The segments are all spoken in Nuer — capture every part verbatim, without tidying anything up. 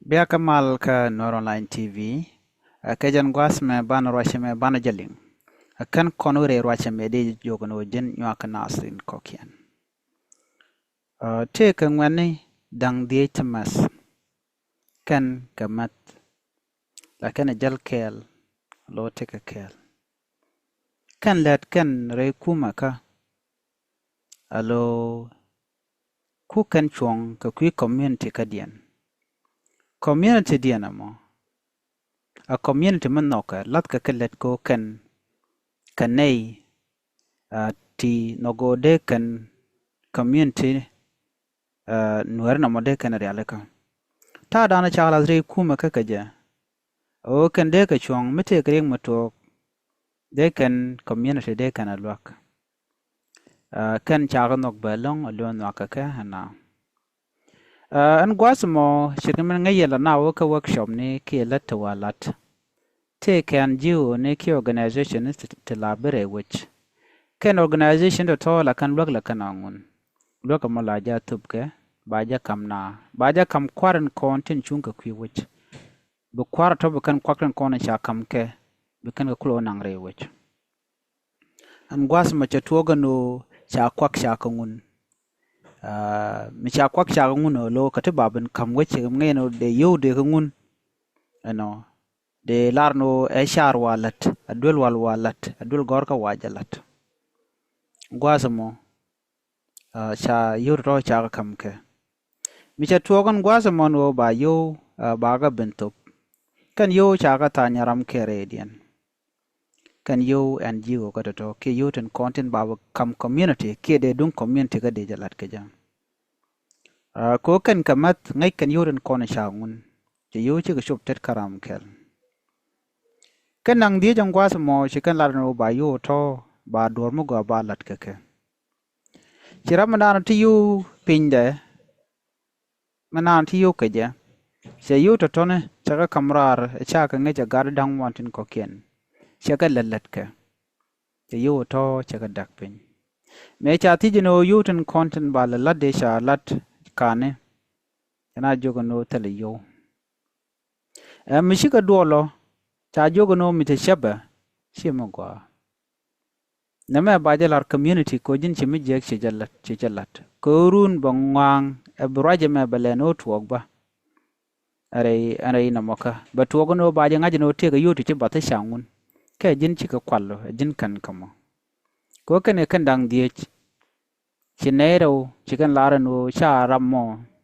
Bia kä mal kä Nuer Online T V. Ɛ kɛ jɛn gua̱a̱th mɛ banɛ ruacɛ mɛ banɛ jɛ liŋ. Ɛ kɛn kɔn wä rɛy ruacɛ mɛ dee jiök ni wä ji̱n nyuak kä naath in kɔ̱kiɛn. Ɛ tëë kɛ ŋuɛ̈tni da̱ŋ dhieec ti mäth. Kɛn kɛ mäth. Lakin ɛ jäl kɛɛl, lo tëë kɛ kɛɛl. Kɛn lät kɛn rɛy kumɛ kä. Alo ku kɛn cuɔ̱ŋ kɛ kui̱ community kädiɛn. Community diɛn ɛmɔ a community mi nhɔkɛ lathkɛ kɛ lät ko kɛn kɛ nɛy, a, ti nhɔk ɣöö dee kɛn community, a, Nuɛɛri nɔmɔ dee kɛn rialikä. Ta̱a̱ da̱a̱n ca lath rɛy kumɛ kä kɛ jɛ. Ɣöö kɛn dee kɛ cuɔ̱ŋ mi tëëk riɛk mi tuɔɔk dee kɛn community dee kɛn a luäk. A, kɛn cakɛ nhɔk bɛ lo̱ŋ a luɔ̱n nhɔakɛ kɛ ɛna. A, ɛn gua̱a̱th mɔ ce̱tkɛ min ŋäc yɛn la na wä kä workshop ni kiɛ lät ti wa lat. Tëë kɛn ji̱ ɣöö ni kiɛ organization ni ti, ti la bi rɛy wec. Kɛn organization tɔ̱tɔ̱ la kɛn luäk la kɛn a ŋun. Luäk ɛmɔ la jɛ a thupkɛ, ba jɛ ka̱m na, ba jɛ ka̱m kua̱r in kɔn tin cuŋ kɛ kui̱ wec. Bi kua̱r tɔ̱ bi kɛn kuak tin kɔn in ca ka̱m kɛ, bi kɛn kɛ kulɛ wä naŋ rɛy wec. Ɛn gua̱a̱th mɛ cɛ tuɔɔk ɛn ɣöö ca kuak ca kɛ ŋun. A, mi ca kuak ca kɛ ŋun ɣöö lo̱ kä ti ba bin ka̱m wec cɛ ŋɛn ɣöö dee yio̱w dee kɛ ŋun. Ɛnɔ dee lar ni ɣöö ɛ car wa la̱t, ɛ duel wal wa la̱t, ɛ duel gɔ̱rkä wa jɛ la̱t. Gua̱a̱th mɔ, a, ca yio̱w tɔ̱ ca kɛ ka̱m kɛ. Mi cɛ tuɔɔk ɛn gua̱a̱th mɔ ni ɣöö ba yio̱w, a, ba kɛ bin thop. Kɛn yio̱w ca kɛ tha̱a̱ny ram kɛ rɛydiɛn. Kɛn yio̱w ɛn ji̱ ɣöö kä tɔ̱tɔ̱ kiɛ yio̱w tin kɔn tin ba bi ka̱m community kiɛ dee duŋ community kä dee jɛ la̱t kɛ jɛ. A, ko kɛn kɛ mäth ŋäc kɛn yio̱w tin kɔn ca ŋun. Cɛ yio̱w cikɛ cop tet kä ram kɛl. Kɛn naŋ dhieec ɛn gua̱a̱th mɔ ci kɛn lat ni ɣöö ba yio̱w tɔ̱ ba duɔ̱ɔ̱r mi gɔaa ba la̱t kɛ kɛ. Ci ram mi naan ti yio̱w pinydɛ. Mi naan ti yio̱w kɛ jɛ. Cɛ yio̱w tɔ̱tɔ̱ni cɛ kɛ ka̱m raar ɛ ca kɛ ŋäc ɛ gat da̱ŋ wan tin kɔ̱kiɛn. Cɛ kɛ lät lät kɛ. Cɛ yio̱w tɔ̱ cɛ kɛ da̱k piny. Mëë ca thiec ni ɣöö yio̱w tin kɔn tin ba lɛ la̱t dee ca la̱t kani. Cɛ na jiök ni ɣöö thilɛ yio̱w. Ɛ mi cikɛ duɔlɔ ca jiök ni ɣöö mi te cäpɛ ci mi gɔaa. Nɛmɛ ba jɛ la̱r community kɛ ɣöö ji̱n ci mi jiɛk ci jɛ la̱t, ci jɛ la̱t. Kɛ ɣöö run bɛ ŋɔaŋ ɛ bi ruac ɛmɛ bɛ lɛn ɣöö tuɔɔk bä. Ɛ rɛy, ɛ rɛy nɔmɔ kä bɛ tuɔɔk ni ɣöö ba jɛ ŋa̱c ni ɣöö tëëkɛ yio̱w ti ci bath ca ŋun. Kɛ ji̱n cikɛ kual ɛ ji̱n kɛn kä mɔ. Kɛ ɣöö kɛn ɛ kɛn da̱ŋ dhieec. Ci nɛy rɛw ci kɛn lar ɛn ɣöö ca ram mɔ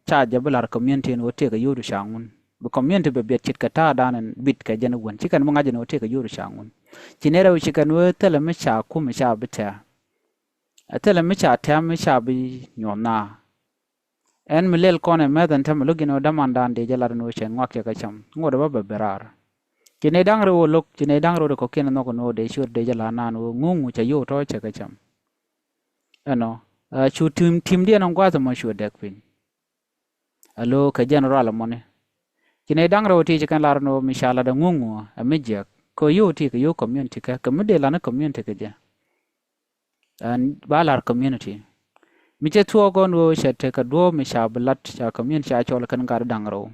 ca jɛ bi la̱r community ɛn ɣöö tëëkɛ yio̱w ti ca ŋun. Bi community bɛ biɛt ce̱tkɛ ta̱a̱dan ɛn bit kɛ jɛn wän ci kɛn bi ŋa̱c ɛn ɣöö tëëkɛ yio̱w ti ca ŋun. Ci nɛy rɛw ci kɛn wee thilɛ mi ca kum ca bi tɛ̈ɛ̈. Ɛ thilɛ mi ca tɛ̈ɛ̈ mi ca bi nyuɔ̱th na. Ɛn mi lɛl kɔn ɛ mɛth ɛn täämɛ lo̱k ji̱n ɣöö dämandan dee jɛ lat ɛn ɣöö cɛ ŋuak cɛ kɛ cam ŋot ɛ bä bɛ ben raar. Ci nɛy da̱ŋ rɛw ɣöö lo̱k ci nɛy da̱ŋ rɛw dee kɔ̱kiɛn ɛ nhɔk ɛn ɣöö dee ciöt dee jɛ la̱t naan ɣöö ŋuŋ ŋu cɛ yio̱w tɔ̱ cɛ kɛ cam. Ɛnɔ, ɛ, cu tim, timdiɛn ɛn gua̱a̱th ɛmɔ cu dɛk piny. Alo kɛ jɛn rual ɛmɔni. Ci nɛy da̱ŋ rɛw ti ci kɛn lar ɛn ɣöö mi ca lat ɛ ŋuŋ ɛ mi jiɛk kɛ ɣöö yio̱w ti kɛ yio̱w community kɛ, kɛ mi dee lat ni community kɛ jɛ. Ɛn ba lar community. Mi cɛ thuɔɔk ɛn ɣöö cɛ tekɛ duɔ̱ɔ̱p mi ca bi lat ca community ca cɔl kɛn gat da̱ŋ rɛw.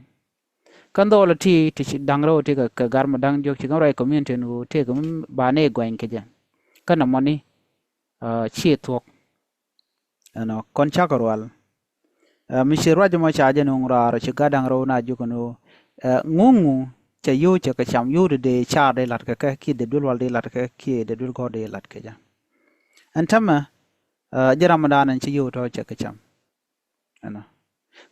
Kɛn dhɔl ti ti ci da̱ŋ rɛw ti kɛ, kɛ gat mi da̱ŋ diɔ̱k ci kɛn ruac community ɛn ɣöö tëëkɛ mi ba nɛy guany kɛ jɛ. Kɛn ɛmɔni, ɛ, ciɛ thuɔ̱k. Ɛnɔ kɔn cakɔ rual. Ɛ, mi ci ruac mɔ ca jɛ nuŋ raar ci gat da̱ŋ rɛw na jiök ɛn ɣöö, ɛ, ŋuŋ ŋu cɛ yio̱w cɛ kɛ cam yio̱w ti dee car dee la̱t kɛ kɛ kiɛ dee duel wal dee la̱t kɛ kiɛ dee duel gɔ̱r dee la̱t kɛ jɛ. Ɛn täämɛ, ɛ, jɛ ramdan ɛn ci yio̱w tɔ̱ cɛ kɛ cam. Ɛnɔ.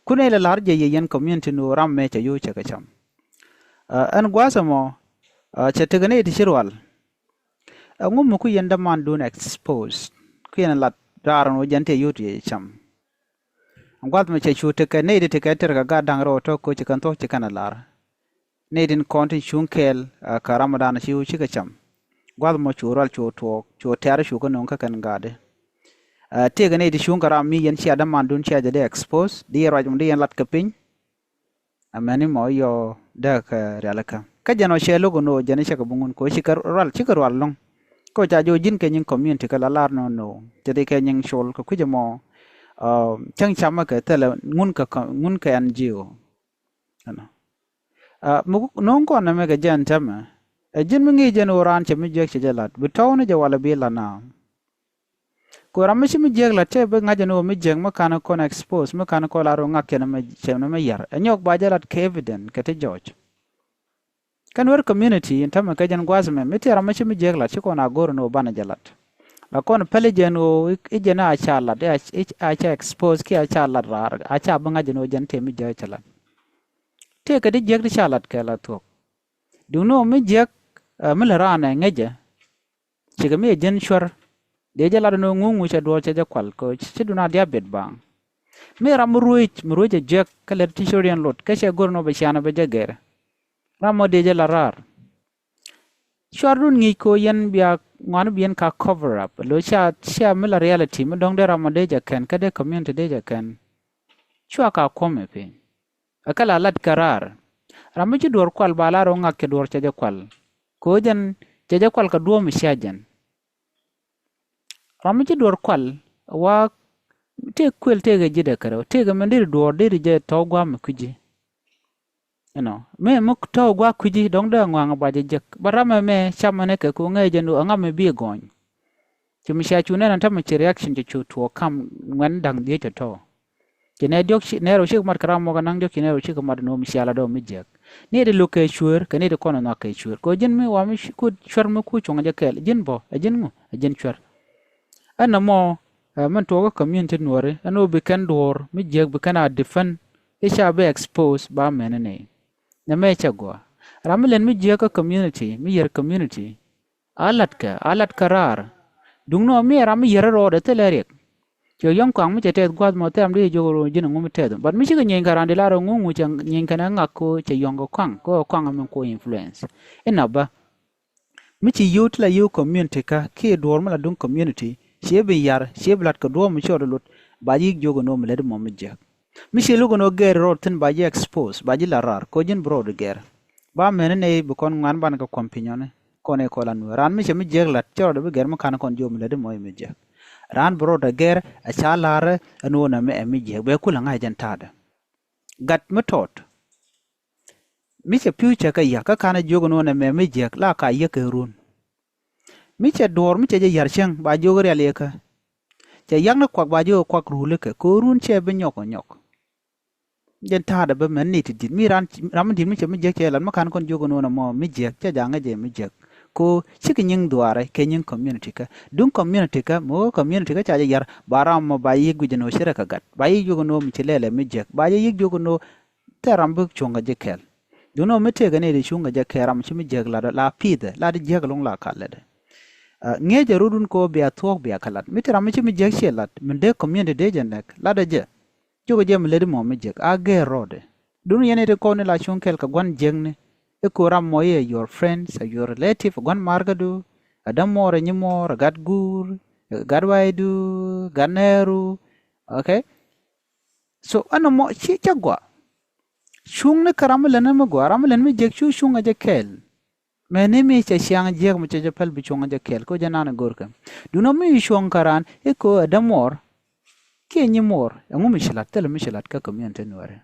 Kun ɛ lɛ la̱r jɛ yɛ yɛn community ɛn ɣöö ram mɛ cɛ yio̱w cɛ kɛ cam. Ɛ, ɛn gua̱a̱th ɛmɔ, ɛ, cɛ tekɛ nɛy ti ci rual. Ɛŋu mi ku yɛn dämandun expose ku yɛn lat raar ɛn ɣöö jɛn tëë yio̱w ti cam. Gua̱th mi cɛ cu tekɛ nɛy ti tekɛ tɛr kɛ gat da̱ŋ rɛw tɔ̱ ko̱ ci kɛn thuɔ̱k ci kɛn ɛ lar. Nɛy tin kɔn tin cuŋ kɛɛl, ɛ, kɛ ramdan ci ɣöö cikɛ cam. Gua̱th mɔ cu rual cu tuɔɔk cu tɛ̈r cu kɛ nöŋ kä kɛn gatdi. Ɛ, tëëkɛ nɛy ti cuŋ kɛ ram mi yɛn cia dämandun cia jɛ di expose di yɛn ruac mɔ di yɛn lat kɛ piny. Amäni mɔ yɔ dee kɛ rialikä. Kä jɛn ɔ cɛ lo̱k ɛn ɣöö jɛn cɛ kɛ bi ŋun kɛ ɣöö cikɛ rual, cikɛ rual lɔ̱ŋ. Kä ca jɔw ji̱n kɛ nyin community kɛ la lar nɔ nɔ. Cɛ di kɛ nyin col kɛ kui̱c ɛmɔ, ɛ, cäŋ camä kɛ thilɛ ŋun kɛ, ŋun kɛ N G O. Ɛnɔ. No̱o̱ŋ kɔn nɛmɛ kɛ jɛn tɛmɛ, ɛ ji̱n mi ŋi̱i̱c jɛn ɣöö raan cɛ mi jiäk cɛ jɛ la̱t, bi tɔ̱w ni jɛ walɛ bi la̱t na. Kɛ ɣöö ram mi ci mi jiäk la̱t cɛ bi ŋa̱c jɛn ɣöö mi jiäk mi ka̱n kɔn expose, mi ka̱n kɔn lar ɣöö ŋak cɛ nɛmɛ, cɛ nɛmɛ yär. Ɛ nyɔk ba jɛ la̱t kɛ evidence kɛ ti jɔc. Kä Nuer community in täämɛ kɛ jɛn gua̱a̱th ɛmɛ, mi tëë ram mi ci mi jiäk la̱t ci kɔn a go̱r ni ɣöö banɛ jɛ la̱t. La kɔn päli jɛn ɣöö i̱ jɛn a ca la̱t, i̱ a ca expose kiɛ a ca la̱t raar, a ca bi ŋa̱c jɛn ɣöö jɛn tëë mi jiäk cɛ la̱t. Tëë kɛ ti jiäk ti ca la̱t kɛ la thuɔ̱k. Duŋni ɣöö mi jiäk mi lät raan ɛ ŋäcɛ. Cikɛ mi ɛ ji̱n cuär. Dee jɛ lat ɛn ɣöö ŋuŋ ŋuc ɛ duɔ̱ɔ̱r cɛ jɛ kual kɛ ɣöö ci duun a diaabet baŋ. Mi ram mi ruec, mi ruec ɛ jiäk kä lät ti coriɛn lot kä cɛ go̱r ɛn ɣöö bɛ cianɛ bɛ jɛ gɛr. Ram mɔ dee jɛ lat raar. Cuar dun ŋi̱i̱c kɛ ɣöö yɛn bia ŋuan bi yɛn ka cover up. Lo cia, cia mi la reality mi dɔ̱ŋ dee ram mɔ dee jɛ kɛn kä dee community dee jɛ kɛn. Cua ka kuɔ̱mɛ piny. Ɛ kɛ la lat kɛ raar. Ram mi ci duɔ̱ɔ̱r kual ba lar ɣöö ŋak cɛ duɔ̱ɔ̱r cɛ jɛ kual. Kɛ ɣöö jɛn cɛ jɛ kual kɛ duɔ̱ɔ̱p mi cia jɛn. Ram mi ci duɔ̱ɔ̱r kual wa tëëk kuël tëëk ɛ ji̱dɛ kärɛ tëëk ɛ mɛn deri duɔ̱ɔ̱r deri jɛ tɔ̱ gua̱a̱m mi kui̱ci. Ɛnɔ mi mi tɔ̱ gua̱a̱m kui̱ci dɔ̱ŋ dee ŋua̱a̱ŋ ba jɛ jek ba ram ɛmɛ camɛ nɛ kɛ kɛ ŋäc jɛ nu ɛ ŋam mi bi gɔny. Ci mi cia cu nɛn ɛn tämɛ ci reaction ci cu tuɔɔk kam ŋuɛn da̱ŋ dhiec tɔ̱. Ci nɛ diɔ̱k nɛ rɛw cikɛ mat kɛ ram mɔk ɛ naŋ diɔ̱k ci nɛ rɛw cikɛ mat ɛn ɣöö mi cia la dɔ̱ mi jiäk. Ni ti lo̱k kɛ cueer kɛ ni ti kɔn ɛ nhɔak kɛ cueer kɛ ɣöö ji̱n mi wa mi ku cuɛr mi ku cuɔ̱ŋ ɛ jɛ kɛɛl ji̱n bä ɛ ji̱n ŋu ɛ ji̱n cuɛr. Ɛn nɔmɔ ɛ mɛn tuɔɔk kä community nuɔri ɛn ɣöö bi kɛn duɔ̱ɔ̱r mi jiäk bi kɛn a defend i̱ ca bi expose ba mɛn ni. Nɛ mɛ cɛ gɔaa ram mi lɛn mi jiäk kä community mi yɛr community. A latkɛ a latkɛ raar. Duŋni ɣöö mi ɛ ram mi yɛr rɔɔdɛ thilɛ riɛk. Cɛ yɔ̱ŋ kɔaŋ mi cɛ tɛth gua̱a̱th mɔ thil ram di cɛ jiök rɔ ji̱n ɛŋu mi tɛth. But mi cikɛ nyieeny kɛ ran di lar ɛŋu ŋu cɛ nyieeny kɛn ɛ ŋak kɛ ɣöö cɛ yɔ̱ŋ kɛ kɔaŋ kɛ ɣöö kɔaŋ ɛmɛ ko influence. Inɔ bä mi ci yio̱w ti la yio̱w community kä kiɛ duɔ̱ɔ̱r mi la duŋ community ciɛ bi yar ciɛ bi lat kɛ duɔ̱ɔ̱r mi cɔɔd lot. Ba ji̱ jiök ɛn ɣöö mi lät mɔ mi jiäk. Mi ci luk ɛn ɣöö gɛɛr rɔɔd thi̱n ba ji̱ expose ba ji̱ la raar kɛ ɣöö ji̱n bi rɔɔd gɛɛr. Ba mɛn ni nɛy bi kɔn ŋuan banɛ kɛ kuɔm piny ɔni. Kɔn i̱ kɔn la nuɔ̱ɔ̱r raan mi cɛ mi jiäk la̱t cɛ rɔɔdɛ bi gɛr mi ka̱n kɔn jiök mi lätdi mɔ i̱ mi jiäk. Raan bi rɔɔdɛ gɛr ɛ ca la̱rä ɛn ɣöö nɛmɛ ɛ mi jiäk bɛ kulɛ ŋa̱c jɛn ta̱a̱dɛ. Gat mi tɔɔt mi cɛ pi̱w cɛ kɛ ya̱k kä ka̱n ɛ jiök ɛn ɣöö nɛmɛ mi jiäk la ka yäk kɛ run. Mi cɛ duɔ̱ɔ̱r mi cɛ jɛ ya̱r cäŋ ba jiök rial yɛ kä. Cɛ yak ni kuak ba jiök kuak rul ikɛ kɛ ɣöö run cɛ bi nyɔk ɔ nyɔk. Jɛn ta̱a̱dɛ bä mɛn ni ti di̱t mi ran ram mi di̱t mi cɛ mi jiäk cɛ lat mi ka̱n kɔn jiök ɛn ɣöö nɛmɔ mi jiäk cɛ ja̱ ŋäc jɛ mi jiäk. Ko cikɛ nyiŋ dhuaarɛ kɛ nyiŋ community kä duŋ community kä mi wä community kä ca jɛ yar ba ram mɔ ba yiëk guic ɛn ɣöö ci rɛ kɛ gat ba yiëk jiök ɛn ɣöö mi ci lɛlɛ mi jiäk ba jɛ yiëk jiök ɛn ɣöö thɛɛr ram bi cuɔ̱ŋ kɛ ji̱ kɛɛl. Duŋ ni ɣöö mi tëëkɛ ni ti cuŋ kɛ jɛ kɛɛl ram ci mi jiäk lat la pi̱i̱thɛ la ti jiäk ɛlɔ̱ŋ la kat lätdɛ. Ŋi̱eecɛ rot wun kɛ ɣöö bia thuɔ̱k bia kɛ lat mi ti ram mi ci mi jiäk ciɛ lat mi dee community dee jɛ nɛk latdɛ jɛ. Cukɛ jɛ mi lät imɔ mi jiäk a gɛɛr rɔɔdɛ. Dun yɛn iti kɔn ni la cuŋ kɛl kɛ gua̱n jiäkni. I̱ ko̱ ram mɔ i̱ ɛ your friends, ɛ your relative, ɛ gua̱n ma̱a̱rkädu, ɛ dämuɔɔr, ɛ nyimuɔɔr, ɛ gat guur, ɛ gat waydu, gat nɛɛru. Okay. So ɛn ɛmɔ ci cä gɔaa. Cuŋni kä ram mi lät ni mi gɔaa, ram mi lät mi jiäk cu cuŋ ɛ jɛ kɛɛl. Mɛni mi cɛ ciaŋ jiäk mi cɛ jɛ päl bi cuɔ̱ŋ jɛ kɛɛl ko jɛ nan ɛ go̱rkɛ. Duundɛ mi cuɔ̱ŋ kä raan i̱ ko ɛ dämuɔɔr kiɛ nyimuɔɔr ɛŋu mi ci la̱t thilɛ mi ci la̱t kä community nuɛɛri.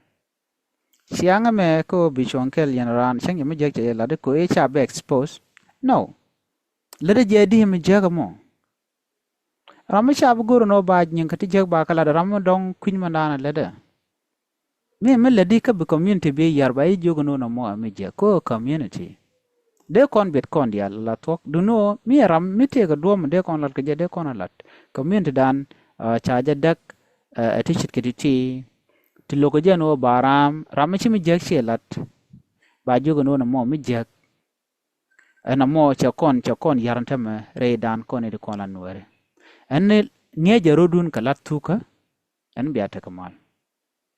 Ciaŋ ɛmɛ ko bi cuɔ̱ŋ kɛɛl yɛn raan cäŋ jɛ mi jiäk cɛ jɛ la̱t i̱ ko i̱ ca bɛ expose. No. Lätdɛ jɛ di mi jiäk ɛmɔ. Ram mi ca bi go̱r ɛn ɣöö ba nyiŋ kä ti jiäk ba kä lat ram mi dɔ̱ŋ kui̱ny mɛndan ɛ lätdɛ. Mi mi lätdi kä bi community bi yar ba i̱ jiök ɛn ɣöö nɔmɔ ɛ mi jiäk ko community. Dee kɔn biɛt kɔn diaal la thuɔ̱k duŋni ɣöö mi ɛ ram mi tëëkɛ duɔ̱ɔ̱p mi dee kɔn lat kɛ jɛ dee kɔn ɛ lat. Community dan ca jɛ däk ɛ ti ce̱tkɛ ti̱ti̱. Ti lo̱kɛ jɛ ɛn ɣöö ba ram ram mi ci mi jiäk ciɛ lat. Ba jiök ɛn ɣöö nɔmɔ mi jiäk. Ɛn ɛmɔ cɛ kɔn cɛ kɔn ya̱r ɛn tämɛ rɛydan kɔn i̱ ti kɔn la nuɛɛri. Ɛn ni ŋi̱eecɛ rotdun kɛ la̱t thukä. Ɛn bia tekɛ mal.